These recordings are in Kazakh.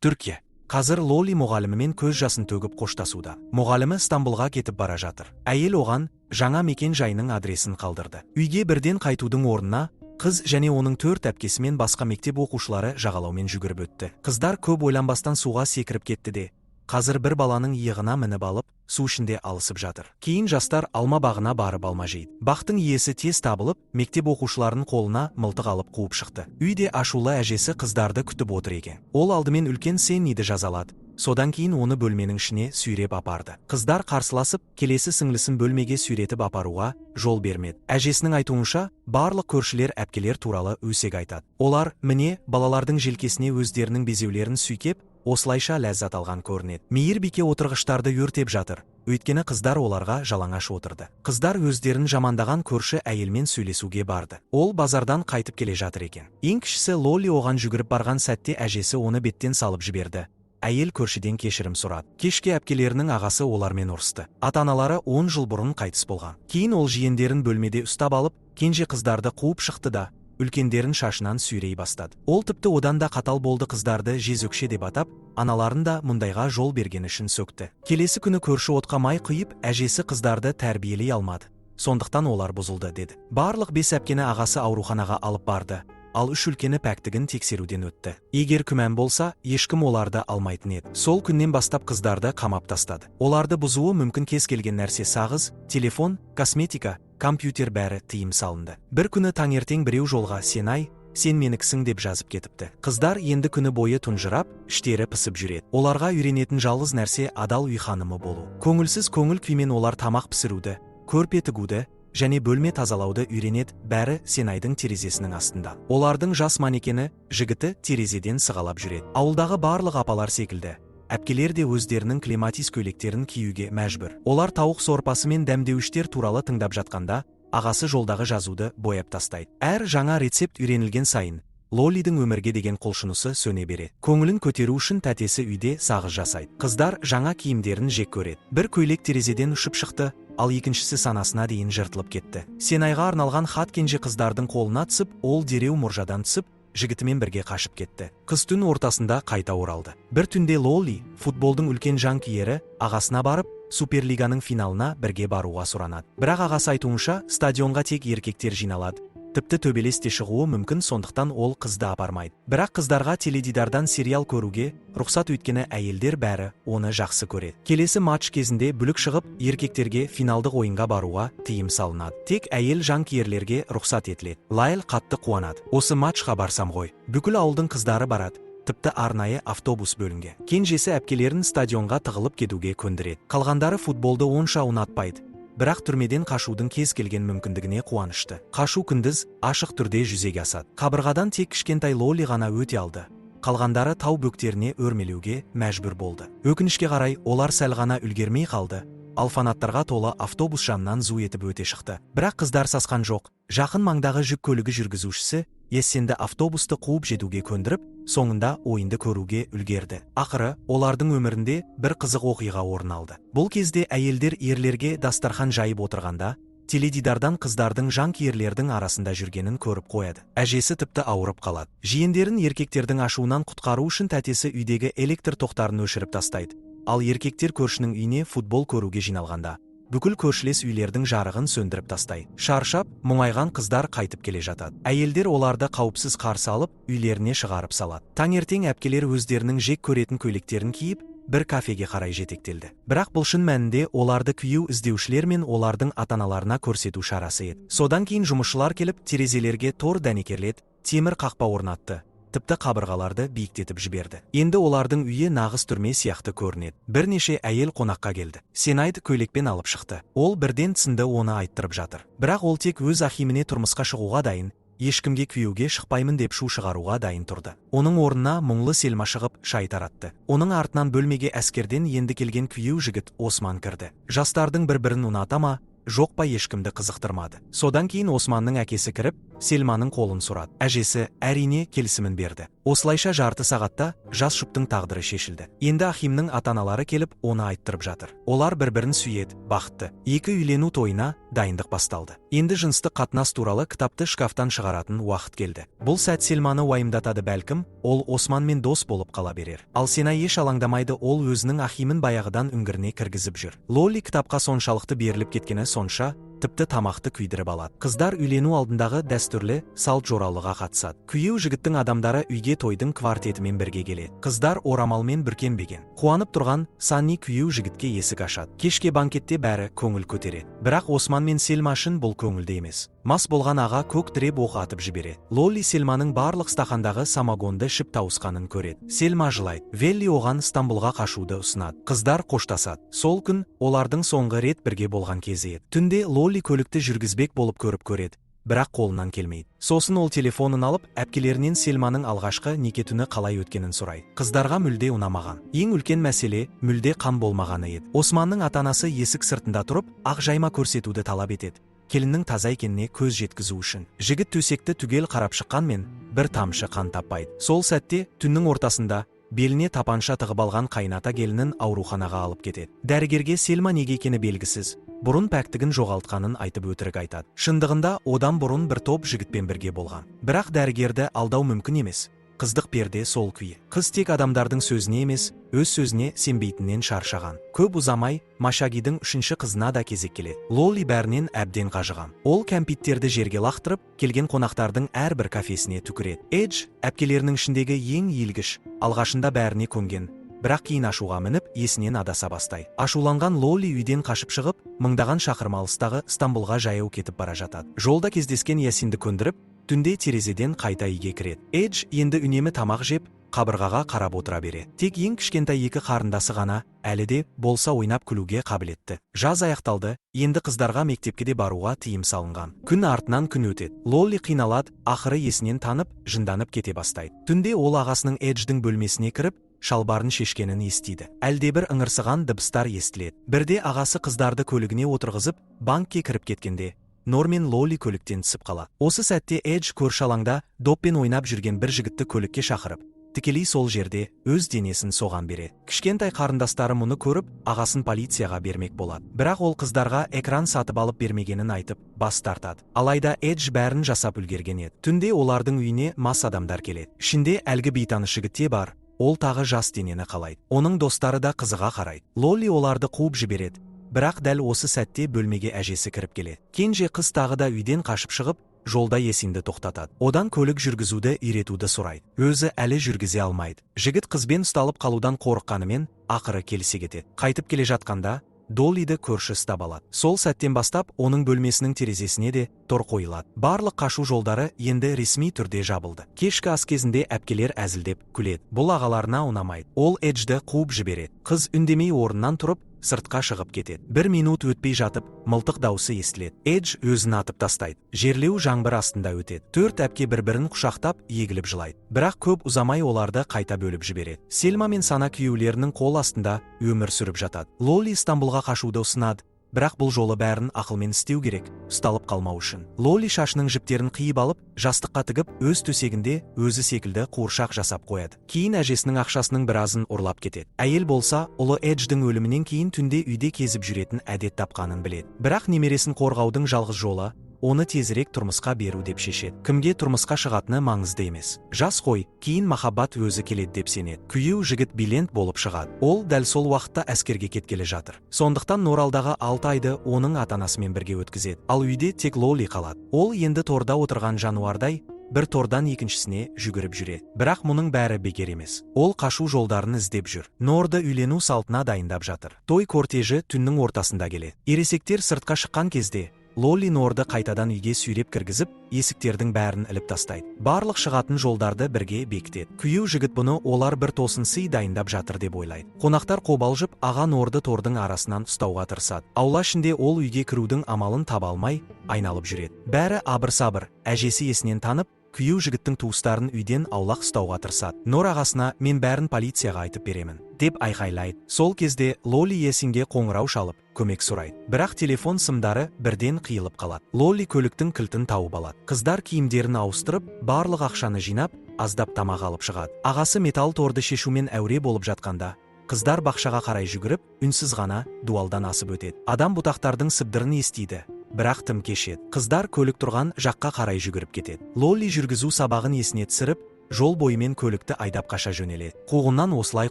Түркия. Қазір Лоли мұғалімімен көз жасын төгіп қоштасуда. Мұғалімі Стамбулға кетіп бара жатыр. Әйел оған жаңа мекен жайының адресін қалдырды. Үйге бірден қайтудың орнына қыз және оның төрт әпкесімен басқа мектеп оқушылары жағалаумен жүгіріп өтті. Қыздар көп ойланбастан суға секіріп кетті де, қазір бір баланың иығына мініп алып, су ішінде алысып жатыр. Кейін жастар алма бағына барып алма жейді. Бақтың иесі тез табылып, мектеп оқушыларын қолына мылтық алып қуып шықты. Үйде ашулы әжесі қыздарды күтіп отыр екен. Ол алдымен үлкен Сенниді жазалады. Содан кейін оны бөлменің ішіне сүйреп апарды. Қыздар қарсыласып, келесі сіңлісін бөлмеге сүйретіп апаруға жол бермеді. Әжесінің айтуынша, барлық көршілер әпкелер туралы өсек айтады. Олар, міне, балалардың желкесіне өздерінің безеулерін сүйкеп, осылайша ләззат алған көрінеді. Мейірбике отырғыштарды өртеп жатыр. Өйткені қыздар оларға жалаңаш отырды. Қыздар өздерін жамандаған көрші әйелмен сөйлесуге барды. Ол базардан қайтып келе жатыр екен. Ең кішісі Лоли оған жүгіріп барған сәтте әжесі оны беттен салып жіберді. Әйел көршіден кешірім сұрады. Кешке әпкелерінің ағасы олармен ұрысты. Ата-аналары 10 жыл бұрын қайтыс болған. Кейін ол жиендерін бөлмеде ұстап алып, кенже қыздарды қуып шықты да, үлкендерін шашынан сүйрей бастады. Ол тіпті одан да қатал болды, қыздарды жезөкше деп атап, аналарын да мұндайға жол бергені үшін сөкті. Келесі күні көрші отқа май құйып, әжесі қыздарды тәрбиелей алмады. Сондықтан олар бұзылды, деді. Барлық бес әпкені ағасы ауруханаға алып барды. Ал үш үлкені пәктігін тексеруден өтті. Егер күмән болса, ешкім оларды алмайтын еді. Сол күннен бастап қыздарды қамап тастады. Оларды бұзуы мүмкін кез келген нәрсе: сағыз, телефон, косметика, компьютер, бәрі тыйым салынды. Бір күні таңертең біреу жолға «Сенай, сен меніксің» деп жазып кетіпті. Қыздар енді күні бойы тұнжырап, іштері пысып жүреді. Оларға үйренетін жалғыз нәрсе – адал үй ханымы болу. Көңілсіз көңіл күймен олар тамақ пісіруді, көрпе тігуді және бөлме тазалауды үйренеді, бәрі Сенайдың терезесінің астында. Олардың жас манекені жігіті терезеден сығалап жүреді. Ауылдағы барлық апалар секілді әпкелер де өздерінің клематис көйлектерін киюге мәжбүр. Олар тауық сорпасы мен дәмдеуіштер туралы тыңдап жатқанда, ағасы жолдағы жазуды бояп тастайды. Әр жаңа рецепт үйренілген сайын Лолидің өмірге деген құлшынысы сөне береді. Көңілін көтеру үшін тәтесі үйде сағыз жасайды. Қыздар жаңа киімдерін жек көреді. Бір көйлек терезеден ұшып шықты, ал екіншісі санасына дейін жыртылып кетті. Сенайға арналған хат кенже қыздардың қолына түсіп, ол дереу мұржадан түсіп, жігітімен бірге қашып кетті. Қыз түн ортасында қайта оралды. Бір түнде Лоли футболдың үлкен жанкүйері ағасына барып, Суперлиганың финалына бірге баруға сұранады. Бірақ ағасы айтуынша, стадионға тек еркектер жиналады. Тіпті төбелес те шығуы мүмкін, сондықтан ол қызды апармайды. Бірақ қыздарға теледидардан сериал көруге рұқсат, өйткені әйелдер бәрі оны жақсы көреді. Келесі матч кезінде бүлік шығып, еркектерге финалдық ойынға баруға тыйым салынады. Тек әйел жанкүйерлерге рұқсат етіледі. Лайл қатты қуанады. «Осы матчқа барсам ғой. Бүкіл ауылдың қыздары барады. Тіпті арнайы автобус бөлінген». Кенжесі әпкелерін стадионға тығылып кетуге көндіреді. Қалғандары футболды онша ұнатпайды. Бірақ түрмеден қашудың кез келген мүмкіндігіне қуанышты. Қашу күндіз ашық түрде жүзеге асады. Қабырғадан тек кішкентай Лоли ғана өте алды. Қалғандары тау бөктеріне өрмелеуге мәжбүр болды. Өкінішке қарай, олар сәл ғана үлгермей қалды. Ал фанаттарға толы автобус жанынан зу етіп өте шықты. Бірақ қыздар сасқан жоқ. Жақын маңдағы жүк көлігі жүргізушісі Ессенді автобусты қуып жетуге көндіріп, соңында ойынды көруге үлгерді. Ақыры, олардың өмірінде бір қызық оқиға орын алды. Бұл кезде әйелдер ерлерге дастархан жайып отырғанда, теледидардан қыздардың жанкүйерлердің арасында жүргенін көріп қояды. Әжесі тіпті ауырып қалады. Жиендерін еркектердің ашуынан құтқару үшін тәтесі үйдегі электр тоқтарын өшіріп тастайды. Ал еркектер көршінің үйіне футбол көруге жиналғанда, бүкіл көршілес үйлердің жарығын сөндіріп тастайды. Шаршап, мұңайған қыздар қайтып келе жатады. Әйелдер оларды қауіпсіз қарсы алып, үйлеріне шығарып салады. Таңертең әпкелер өздерінің жек көретін көйлектерін киіп, бір кафеге қарай жетектелді. Бірақ бұл шын мәнінде оларды күйеу іздеушілер мен олардың ата-аналарына көрсету шарасы еді. Содан кейін жұмысшылар келіп, терезелерге тор дәнекерлет, темір қақпа орнатты. Тіпті қабырғаларды биіктетіп жіберді. Енді олардың үйі нағыз түрме сияқты көрінеді. Бірнеше әйел қонаққа келді. Сенайды көйлекпен алып шықты. Ол бірден түсінді, оны айттырып жатыр. Бірақ ол тек өз Ахиміне тұрмысқа шығуға дайын, ешкімге күйеуге шықпаймын деп шу шығаруға дайын тұрды. Оның орнына мұңлы Селма шығып, шай таратты. Оның артынан бөлмеге әскерден енді келген күйеу жігіт Осман кірді. Жастардың бір-бірін ұната ма, жоқ па, ешкімді қызықтырмады. Содан кейін Османның әкесі кіріп, Селманың қолын сұрады. Әжесі, әрине, келісімін берді. Осылайша жарты сағатта жас жұптың тағдыры шешілді. Енді Ахимнің ата-аналары келіп, оны айттырып жатыр. Олар бір-бірін сүйеді, бақытты. Екі үйлену тойына дайындық басталды. Енді жыныстық қатынас туралы кітапты шкафтан шығаратын уақыт келді. Бұл сәт Селманы уайымдатады. Бәлкім, ол Османмен дос болып қала берер. Ал Сена еш алаңдамайды, ол өзінің Ахимін баяғыдан үңгіріне кіргізіп жүр. Лоли кітапқа соншалықты беріліп кеткені сонша, тіпті тамақты күйдіріп алады. Қыздар үйлену алдындағы дәстүрлі салт жоралғыға қатысады. Күйеу жігіттің адамдары үйге тойдың квартетімен бірге келеді. Қыздар орамалмен бүркенбеген. Қуанып тұрған Санни күйеу жігітке есік ашады. Кешке банкетте бәрі көңіл көтереді. Бірақ Осман мен Селма үшін бұл көңілді емес. Мас болған аға көк тіреп оқ атып жібереді. Лоли Селманың барлық стақандағы самогонды ішіп тауысқанын көреді. Селма жылайды. Велли оған Стамбулға қашуды ұсынады. Қыздар қоштасады. Сол күн олардың соңғы рет бірге болған кезі еді. Түнде Лоли көлікті жүргізбек болып көріп көреді, бірақ қолынан келмейді. Сосын ол телефонын алып, әпкелерінен Селманың алғашқы неке түні қалай өткенін сұрайды. Қыздарға мүлде ұнамаған. Ең үлкен мәселе мүлде қан болмағаны еді. Османның ата-анасы есік сыртында тұрып, ақ жайма көрсетуді талап етеді, келіннің таза екеніне көз жеткізу үшін. Жігіт төсекті түгел қарап шыққанмен, бір тамшы қан таппайды. Сол сәтте түннің ортасында беліне тапанша тығып алған қайната келінін ауруханаға алып кетеді. Дәрігерге Селма неге екені белгісіз, бұрын пәктігін жоғалтқанын айтып өтірік айтады. Шындығында одан бұрын бір топ жігітпен бірге болған. Бірақ дәрігерді алдау мүмкін емес. Қыздық перде сол күйі. Қыз тек адамдардың сөзіне емес, өз сөзіне сенбейтіннен шаршаған. Көп ұзамай Машагидің үшінші қызына да кезек келеді. Лоли бәрінен әбден қажыған. Ол кәмпиттерді жерге лақтырып, келген қонақтардың әрбір кафесіне түкіреді. Эдж әпкелерінің ішіндегі ең иілгіш, алғашында бәріне көнген, бірақ кейін ашуға мініп, есінен адаса бастайды. Ашуланған Лоли үйден қашып шығып, мыңдаған шақырым алыстағы Стамбулға жаяу кетіп бара жатады. Жолда кездескен Ясинді көндіріп, түнде терезеден қайта үйге кіреді. Эдж енді үнемі тамақ жеп, қабырғаға қарап отыра береді. Тек ең кішкентай екі қарындасы ғана әлі де болса ойнап күлуге қабілетті. Жаз аяқталды, енді қыздарға мектепке де баруға тыйым салынған. Күн артынан күн өтеді. Лолли қиналады, ақыры есінен танып, жынданып кете бастайды. Түнде ол ағасының Эдждің бөлмесіне кіріп, шалбарын шешкенін естиді. Әлдебір ыңырсыған дыбыстар естіледі. Бірде ағасы қыздарды көлігіне отырғызып, банкке кіріп кеткенде, Нормен Лоли көліктен түсіп қалады. Осы сәтте Эдж көрші алаңда доппен ойнап жүрген бір жігітті көлікке шақырып, тікелей сол жерде өз денесін соған береді. Кішкентай қарындастары мұны көріп, ағасын полицияға бермек болады. Бірақ ол қыздарға экран сатып алып бермегенін айтып, бас тартады. Алайда Эдж бәрін жасап үлгерген еді. Түнде олардың үйіне мас адамдар келеді. Ішінде әлгі бейтаныс жігіт те бар. Ол тағы жас денені қалайды. Оның достары да қызыға қарайды. Лоли оларды қуып жібереді. Бірақ дәл осы сәтте бөлмеге әжесі кіріп келеді. Кенже қыз тағы да үйден қашып шығып, жолда Есинді тоқтатады. Одан көлік жүргізуді үйретуді сұрайды. Өзі әлі жүргізе алмайды. Жігіт қызбен ұсталып қалудан қорыққанымен, ақыры келісе кетеді. Қайтып келе жатқанда, Доллиді көрші ұстап алады. Сол сәттен бастап оның бөлмесінің терезесіне де тор қойылады. Барлық қашу жолдары енді ресми түрде жабылды. Кешкі ас кезінде әпкелер әзілдеп күледі. Бұл ағаларына ұнамайды. Ол Эджді қуып жібереді. Қыз үндемей орнынан тұрып, сыртқа шығып кетеді. Бір минут өтпей жатып, мылтық даусы естіледі. Эдж өзін атып тастайды. Жерлеу жаңбыр астында өтеді. Төрт әпке бір-бірін құшақтап, егіліп жылайды. Бірақ көп ұзамай оларды қайта бөліп жібереді. Селма мен Сана күйеулерінің қол астында өмір сүріп жатады. Лоли Стамбулға қашуды ұсынады. Бірақ бұл жолы бәрін ақылмен істеу керек, ұсталып қалмау үшін. Лоли шашының жіптерін қиып алып, жастыққа тігіп, өз төсегінде өзі секілді қуыршақ жасап қояды. Кейін әжесінің ақшасының біразын ұрлап кетеді. Әйел болса, ұлы Эдждің өлімінен кейін түнде үйде кезіп жүретін әдет тапқанын біледі. Бірақ немересін қорғаудың жалғыз жолы оны тезірек тұрмысқа беру деп шешеді. Кімге тұрмысқа шығатыны маңызды емес. Жас қой, кейін махаббат өзі келеді деп сенеді. Күйеу жігіт Билент болып шығады. Ол дәл сол уақытта әскерге кеткелі жатыр. Сондықтан Норалдағы 6 айды оның ата-анасымен бірге өткізеді. Ал үйде тек Лоли қалады. Ол енді торда отырған жануардай бір тордан екіншісіне жүгіріп жүреді. Бірақ мұның бәрі бекер емес. Ол қашу жолдарын іздеп жүр. Норды үйлену салтына дайындап жатыр. Той кортежі түннің ортасында келеді. Ересектер сыртқа шыққан кезде Лоли Норды қайтадан үйге сүйреп кіргізіп, есіктердің бәрін іліп тастайды. Барлық шығатын жолдарды бірге бекітеді. Күйеу жігіт бұны олар бір тосын сый дайындап жатыр деп ойлайды. Қонақтар қобалжып, аға Норды тордың арасынан ұстауға тырысады. Аула ішінде ол үйге кірудің амалын таба алмай, айналып жүреді. Бәрі абыр-сабыр, әжесі есінен танып, күйеу жігіттің туыстарын үйден аулақ ұстауға тырысады. Нор ағасына «Мен бәрін полицияға айтып беремін» деп айқайлайды. Сол кезде Лоли Есинге қоңырау шалып, көмек сұрайды. Бірақ телефон сымдары бірден қиылып қалады. Лоли көліктің кілтін тауып алады. Қыздар киімдерін ауыстырып, барлық ақшаны жинап, аздап тамақ алып шығады. Ағасы металл торды шешумен әуре болып жатқанда, қыздар бақшаға қарай жүгіріп, үнсіз ғана дуалдан асып өтеді. Адам бұтақтардың сыбдырын естиді, бірақ тым кеш еді. Қыздар көлік тұрған жаққа қарай жүгіріп кетеді. Лолли жүргізу сабағын есіне түсіріп, жол бойымен көлікті айдап қаша жөнеледі. Қуғыннан осылай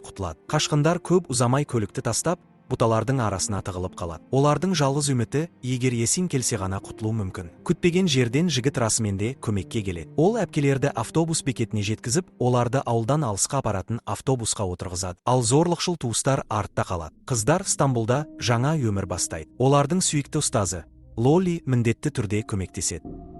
құтылады. Қашқындар көп ұзамай көлікті тастап, бұталардың арасына тығылып қалады. Олардың жалғыз үміті, егер Есин келсе ғана құтылу мүмкін. Күтпеген жерден жігіт расымен де көмекке келеді. Ол әпкелерді автобус бекетіне жеткізіп, оларды ауылдан алысқа апаратын автобусқа отырғызады. Ал зорлықшыл туыстар артта қалады. Қыздар Стамбулда жаңа өмір бастайды. Олардың сүйікті ұстазы Лоли міндетті түрде көмектеседі.